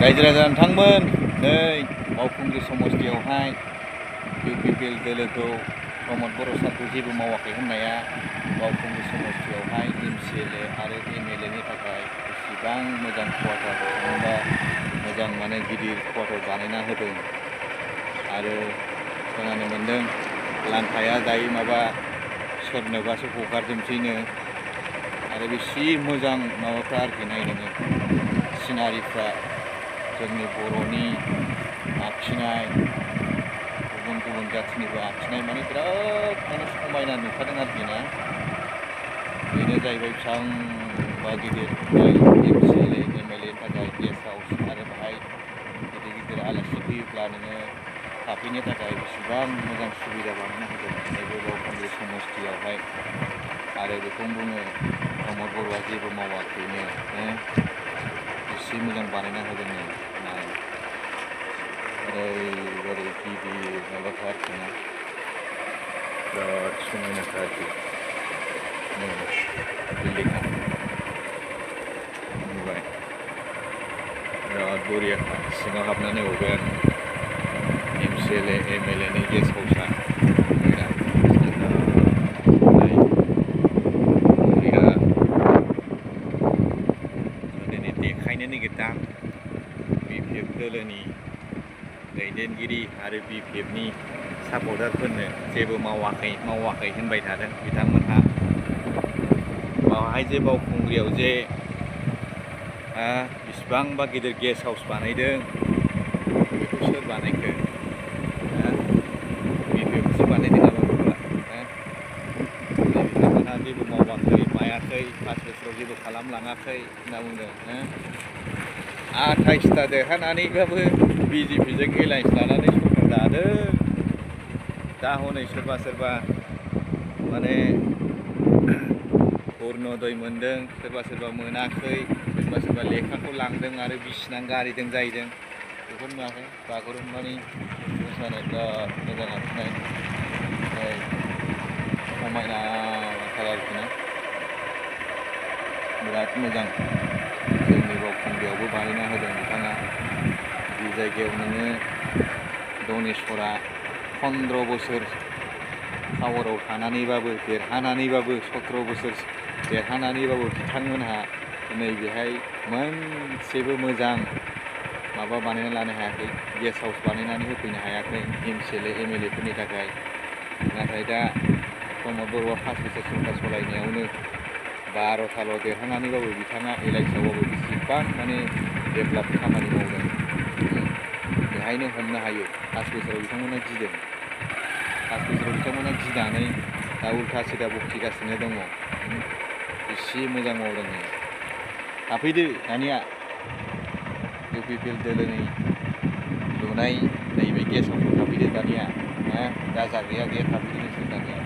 रायजो राजा नोंथांमोन नै बावखुंग्रि समस्तियावहाय इउपिपिएल दोलोखौ प्रमद बर' सारखौ जेबो मावाखै होननाया बावखुंग्रि समस्तियावहाय एमसिएलए आरो एमएलएनि थाखाय बेसेबां मोजां क्वार्टार थामहिनबा मोजां माने गिदिर क्वार्टार बानायना होदों। आरो खोनानो मोन्दों लांखाया दायो माबा सोरनोबासो हगारजोबसैनो। आरो बेसे मोजां माबाफ्रा आरोखि नायनोनो सिनारिफ्रा जोंनि बर'नि आखिनाय गुबुन गुबुन जाथिनिबो आखिनाय माने बिराद माने समायना नुखादों आरोखि ना। बेनो जाहैबाय बेसेबांबा गिदिर एमसिएलए एमएलएनि थाखाय गेस्ट हाउस आरो बाहाय गिदिर गिदिर आलासि फैयोब्ला नोङो थाफैनो थाखाय बेसेबां मोजां सुबिदा बानायना होदों नैबे बावखुंग्रि समस्तियावहाय। आरो बेखौनो बुङो प्रमद बर'आ जेबो मावाखैनो एसे मोजां बानायना होदोंनो नाय ओरैबायदि गिदिर माबाखा आरोखि ना बिराद समायनाखा आरोखि बिल्डिंआ नुबाय बिराद बरियाखा। सिङाव हाबनानै नुबाय आरो एमसिएलए एमएलएनि गेस्ट हाउसआ देखायनो नागिरदां बिपिएफ दोलोनि दैदेनगिरि आरो बिपिएफनि सापर्टारफोरनो जेबो मावाखै होनबाय थादों बिथांमोनहा। बावहाय जे बावखुंग्रियाव जे बिसिबांबा गिदिर गेस्ट हाउस बानायदों बेखौ सोर बानायखो? बिपिएफसो बानायदों नामा बेखौलाय? बिथांमोनहा जेबो मावाखै मायाखै 5 बोसोराव जेबो खालामलाङाखै होनना बुंदों। 28टा देरहानानैबाबो बिजेपिजों एलायन्स लानानै सरकार दादों। दा हनै सोरबा सोरबा माने अरुनदय मोनदों, सोरबा सोरबा मोनाखै, सोरबा सोरबा लेखाखौ लांदों आरो बिसिनानै गारैदों जाहैदों। बेखौ नुवाखै? बागुरुम्बानि मोसानाय बिराद मोजां आखिनाय समायना आरोखि ना बिराद मोजां। जोंनि बावखुंग्रियावबो बानायना होदों बिथाङा। जि जायगायाव नोङो दनेश्वरा 15 बोसोर पावाराव थानानैबाबो देरहानानैबाबो 17 बोसोर देरहानानैबाबो बिथांमोनहा नैबेहाय मोनसेबो मोजां माबा बानायना लानो हायाखै, गेस्ट हाउस बानायनानै होफैनो हायाखै एमसिएलए एमएलएफोरनि थाखाय। नाथाय दा प्रमद बर'आ 5 बोसोर सरकार सालायनायावनो 12टाल' देरहानानैबाबो बिथाङा एलायन्सआवबाबो बेसेबां माने डेभेलप खामानि मावदों बेहायनो हमनो हायो। 5 बोसोराव बिथांमोना गिदों, 5 बोसोराव बिथांमोना गिनानै दा उल्था सिदा बखिगासिनो दङ। एसे मोजां मावदों। थाफैदो दानिया इउपिपिएल दोलोनि लुनाय नैबे गेस्ट हाउसआव थाफैदो दानिया। दा जा गैया थाफैदो नोंसोर दानिया।